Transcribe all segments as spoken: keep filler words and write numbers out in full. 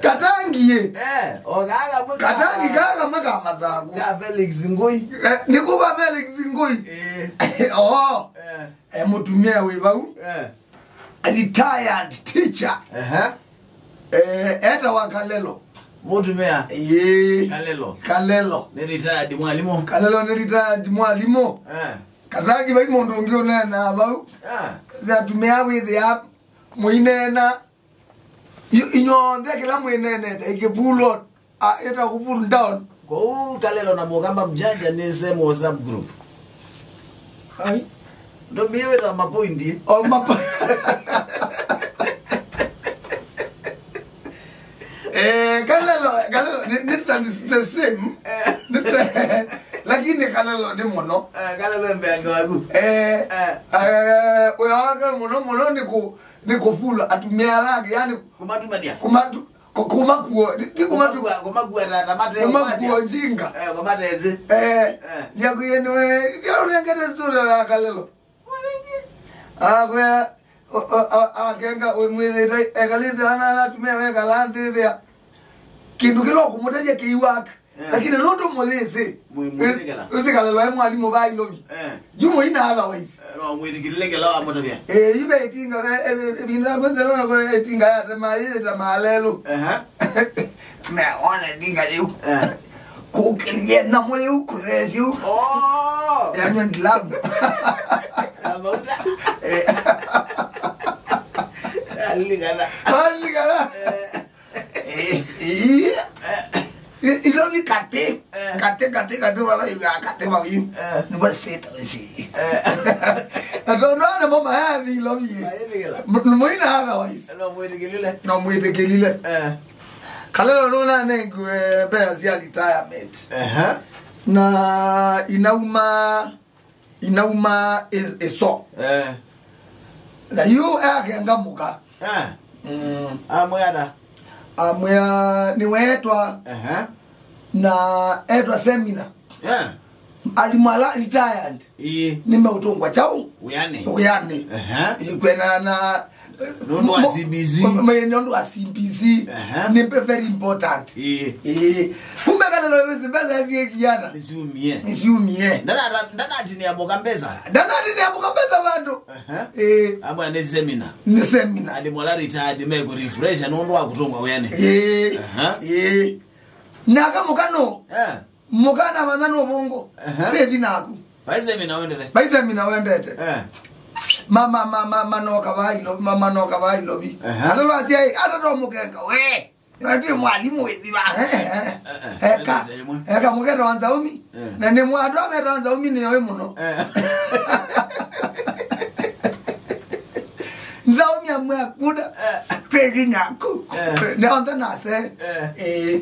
Katangi ĩ. Eh, o kaa kamwe ka Katangi kaa kamwe ka Masaku. Ka Felix Ngui. Eh, nĩ kũva Felix Ngui. Eh. Oh. Eh. Eh, mũtumĩa wĩ vau. Eh. A retired teacher. Ehe. Eh, etawa Kalelo. Mũtumĩa? Ĩĩ. Kalelo. Kalelo. Nĩ retired mwalimũ? Kalelo nĩ retired mwalimũ. Eh. Katangi vai mũndũ ũngĩ ũneenaa vau. Eh. Atumĩa wĩthĩa mũineena. Yu-, inyonthe kĩla mwĩneenete, ikĩvulwa, a, ĩta kũvul down. Kũu Kalelo na Mũkamba Mjanja nĩ same WhatsApp group. Ai. Ndũmbie wĩta mapointi. O mapo-, eh, Kalelo, Kalelo, nĩ, nĩ ta, it's the same. Eh. Nĩ ta, lakini Kalelo nĩ mũno. Eh, Kalelo embeange waku. Eh, eh, ũyo wake mũno mũno nĩ kũ-, nĩ kũvulwa, atumĩa ala angĩ, yani kũmatumania. Kũmatu-, kũ-, kũmakua, ti, ti kũmatu-, kũmakua, kũmakua ta, ta mate, kũmakua njinga. Eh, kũmatesĩ. Eh, eh. Ndiakwĩe nĩwe, ndio ũnengete story ya Kalelo. Akwĩa, o, o, o, akenga, ũmwĩthĩte, ekalĩte ana ala atumĩa wekala nthĩ thĩa. Kĩndũ kĩla ũkũmũtavya kĩiwaka. Eh. Lakini nũndũ mũyĩsĩ, mwĩ-, mwĩtĩkĩla. Wĩsĩ Kalelo e mwalimũ va Ilovi. Eh. Yu mũina otherwise. Eh, no mwĩtĩkĩlile kĩla wamũtavya. Eh, yu ve ĩtinga, ve, eh, eh, ĩvinda kwĩsĩla na kwa ĩtinga ya tema, yĩta malelũ. Ehe. Meona ĩtinga yĩu. Eh. Kũkĩlye na mũyĩu kũthesyu. Oh. Yanywa ndilamu. Ya mauta. Eh. Alilikana. Alilikana. Eh. Eh, eh. I-, Ilovi katĩ. Eh. Katĩ, katĩ, katĩ, wala iga katĩ vau. Eh. Nĩvo state ĩsi. Eh. Na tondũ ana mama yathi Ilovi. Ayĩtĩkĩla. M-, mũina otherwise. No mwĩtĩkĩlile. No mwĩtĩkĩlile. Eh. Kalelo nũnanengiwe mbesa sya retirement. Ehe. Na inauma inauma ĩ-, ĩso. Eh. Na yu akenga mũka. Eh. Mm. Amwĩa ata? Amwĩa nĩweetwa. Ehe. Na etwa seminar. Eh. Alimũ ala retired. Ĩĩ. Nĩmeũtũngwa kyaũ? Wĩanĩ. Wĩanĩ. Ehe. Ĩkwena na Nũndũ wa C B C. Mo-, mo-, nũndũ wa C B C. Aha. Nĩ ve-, very important. Ĩĩ. Ĩĩ. Kumbe Kalelo wĩsĩ mbesa yasyĩkiana. Nĩsyumie. Nĩsyumie. Ndanata-, ndanatinĩa mũka mbesa. Ndanatinĩa mũka mbesa vandũ. Aha. Ĩĩ. Amwe nĩ seminar. Nĩ seminar. Andũ mola retired me kũ refresh nũndũ wa kũtũngwa wĩanĩ. Ĩĩ. Aha. Ĩĩ. Na kamũka no. Eh. Mũka namanya nũ vũngũ. Aha. Tĩthi naku. Vai seminar wendete. Vai seminar wendete. Eh. Ma, ma, ma, ma, manoka va Ilovi, ma, manoka va Ilovi. Aha. Kalelo asya, "Ata to mũkenga, we. Na ndiye mwalimu wĩthi va." Eh, eh, eh. Eh, eh. Eka, wendete ĩmwe. Eka mũketa wa Nzaũmi. Eh. Na nĩ mwa andũ ameta wa Nzaũmi nĩ oĩ mũno. Eh. Nzaũmi amwe akuda. Eh. Tĩthi naku. Eh. Nĩ onthe nase. Eh. Eh.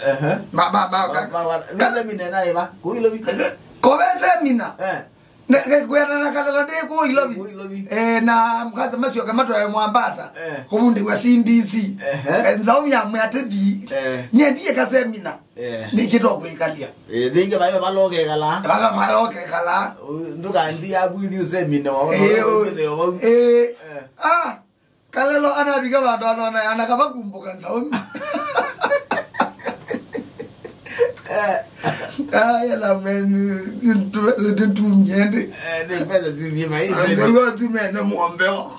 Ehe. Ma, ma, ma, ma, ka-, ma, ma, ka-, nĩ seminar ĩva? Kũu Ilovi? Kove seminar. Eh. Ne, ne, kwĩana na Kalelo ndĩ kũu Ilovi. Kũu Ilovi. Eh, na mkasa masyoka matwae Mombasa. Eh. Kũvundĩwa C B C. Ehe. Eh, Nzaũmi amwĩa tĩthi. Eh. Nyie ndiye ka seminar. Eh. Nĩkĩ to kwĩkalya. Eh, nĩngĩ vayo valoke kala. Valo valoke kala. Ndũkandi abu ithi seminar. Eh, o-, eh. Eh. Ah. Kalelo anavika vandũ anona anakava kumbuka Nzaũmi. Eh. Ah, yala menu, tutumie ndi. Eh, nĩ mbesa zimie maisha. Ndio tume na muombeo.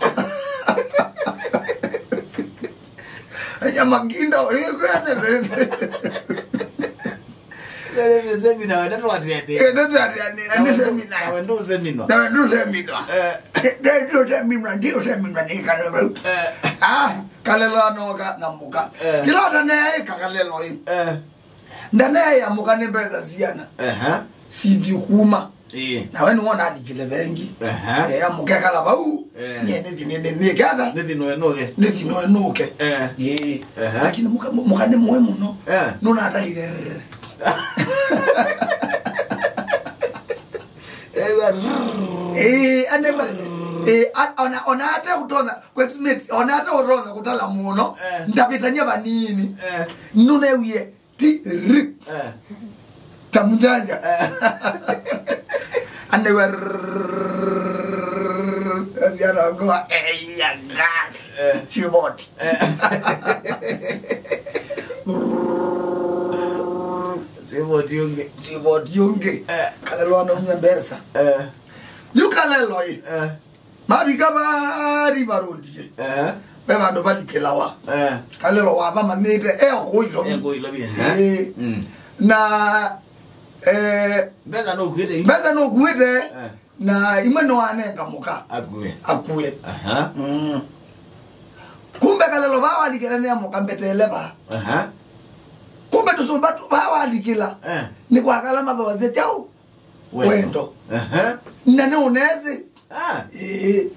Anya maginda, eh, kwa nene. Nĩ seminar, wenda twatĩanĩe. Eh, nĩ twatĩanĩe, na nĩ seminar. Nawe ndũ seminar. Nawe ndũ seminar. Eh. Nĩ ndũ seminar, ndĩ seminar nĩ Kalelo. Eh. Ah, Kalelo anoka na mũka. Eh. Kĩla ndaneeka Kalelo ĩ. Eh. Ndaneea mũka nĩ mbesa siana. Ehe. Sithi kuma. Ĩĩ. Nawe nĩwona alikile vengi. Ehe. Eh, amũkekala vau. Eh. Nye nĩthi nĩ, nĩ, nĩ kata. Nĩthi noe nũke. Nĩthi noe nũke. Eh. Ĩĩ. Ehe. Lakini mũka, mũka nĩ mũĩ mũno. Eh. Nũnatalile. Eh, wa-, eh, anema, eh, a-, ona, ona ate ũtonya, kwa estimate, ona ate ũtonya kũtala mũno. Eh. Ndavĩtany'a vanini. Eh. Nũnewie. Ti ri. Eh. Tamjanja. Eh. Ande wa. Asiana go. Eh, ya ga. Eh. Chibot. Eh. Ti ũngĩ. Ti ũvoti ũngĩ. Eh. Kalelo anaumya mbesa. Eh. Yu Kalelo ĩ. Eh. Mavika va River Road ĩ. Eh. Ve vandũ valikĩlawa. Eh. Kalelo wavamanyĩte, e o kũu Ilovi. E kũu Ilovi, eh. Ĩĩ. Mm. Na, eh, mbesa nũkuĩte. Mbesa nũkuĩte. Eh. Na imwe nĩwanenga mũka. Akue. Akue. Aha. Mm. Kumbe Kalelo vaa walikĩla nĩ amũka mbeteele vaa. Aha. Kumbe tũsũmba tũ-, vaa walikĩla. Eh. Nĩ kwakala mathoasya kyaũ? Wendo. Wendo. Aha. Na nĩ ũnesi. Ah. Ĩĩ.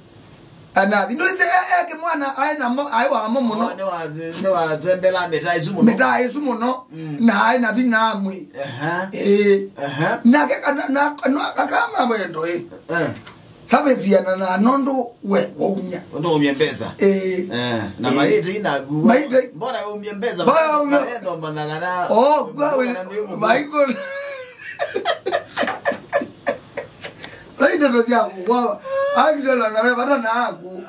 Anathi. Nũĩsĩ e, e kĩmwana aĩ namo, aĩ wamo mũno. Oh, nĩ wa, nĩ watwendela mĩtaa ĩsu mũno. Mĩtaa ĩsu mũno. Mm. Na aĩ na vinya amwe. Aha. Ĩĩ. Aha. Nake kana, na, na, akama wendo ĩ. Eh. Savesiana na nũndũ we waumya. Ũndũ waumya mbesa. Ĩĩ. Eh, na ĩĩ. Maitei naku. Maitei. Mbona waumya mbesa? Mbona waumya? Maendo managana. Oh, kwa we. Kana nĩ mũndũ. Maiko. Vai ndeto syaku kwava. Actually, anawe vata naku.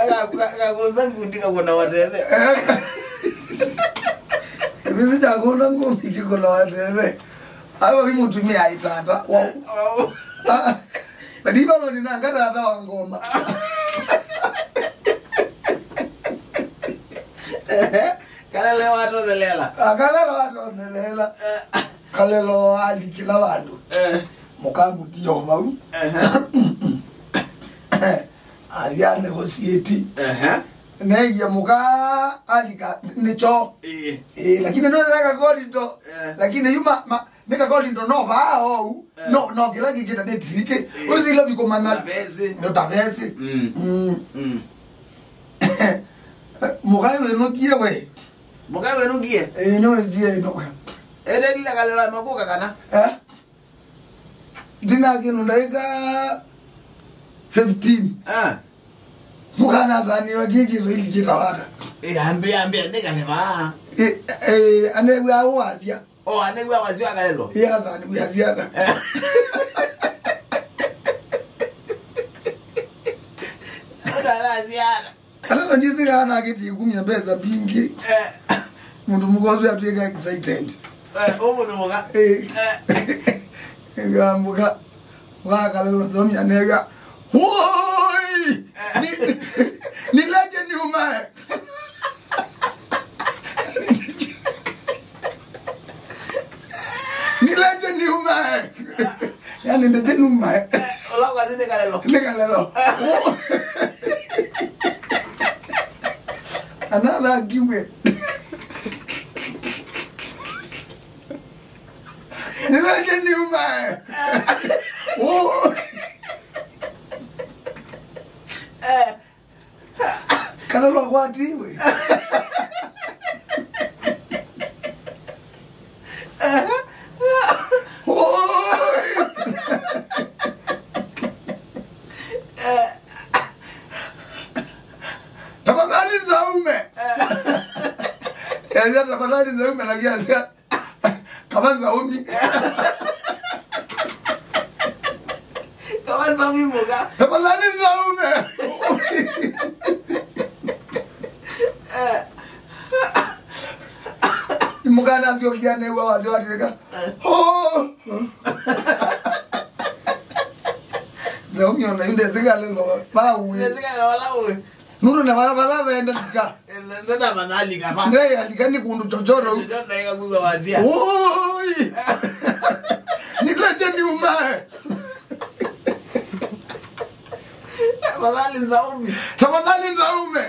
Akakuza ngundi kakuna wateve. Visi chakuna ngumi kikuna wateve. Ayo vi mũtumĩa aitata. Wow. Wow. Badi bado ninanga tata wa ngoma. Kalelo watothelela. Akalelo watothelela. Eh. Kalelo alikĩla vandũ. Eh. Mũka mũtio vau. Ehe. Athi a negotiate. Ehe. Neie mũka alika nĩkyo. Ĩĩ. Ĩĩ, lakini no ĩra kakolindo. Eh. Lakini yu ma, ma, nĩ kakolindo no vaa ou. Eh. No, no kĩla kĩkĩta nĩ tirikĩ. Ĩĩ. Ũsile vikumanya. Tavesi. No tavesi. Mm. Mm. Mm. Mũka wĩnũkie we. Mũka wĩnũkie? Ĩĩ, no ĩsie ĩnũka. Ĩthe lila Kalelo makũka kana? Eh? Ndina kĩndũ ndaĩka fifteen. Ah. Mũka nasaniwa kĩkĩso ilikĩta wata. Ĩ, ambĩa, ambĩa, nĩ Kalelo vaa. Ĩ, ĩ, anew'a wasya. Oh, anew'a wasya Kalelo. Ĩ, asaniwa syana. Eh. Ndana syana. Ala ndizi kana akĩtie kumya mbesa mbingĩ. Eh. Mũndũ mũka ũsu atwĩka excited. Eh, ũmũndũ mũka. Eh. Eh. Ngamũka. Wa Kalelo somya nega. Woi! Eh. Ni, ni legend umae. Ni legend umae. Yaani, ndete numa, eh. Eh, ũla kwasi nĩ Kalelo. Nĩ Kalelo. Another giveaway. Nĩ legend umae. Oh. Eh. Kalelo akwatiwe. Oi! Tafadhali Nzaume. Eza tafadhali Nzaume na kiasi. Kama Nzaume. Kama Nzaume mũka. Tafadhali Nzaume. Eh. Mũka nasyokia nĩw'a wasyo atwĩka. Oh. Nzaume ona yu ndesĩ Kalelo. Bawe. Ndesĩ Kalelo wala we. Nũndũ na vala, vala venda lika. Eh, nda-, nda-, ndamanalika va. Ndeyalika nĩ kũndũ chochoro. Chochoro ndaika kuga wazia. Oi! Ni legend umae. Tafadhali Nzaume. Tafadhali Nzaume.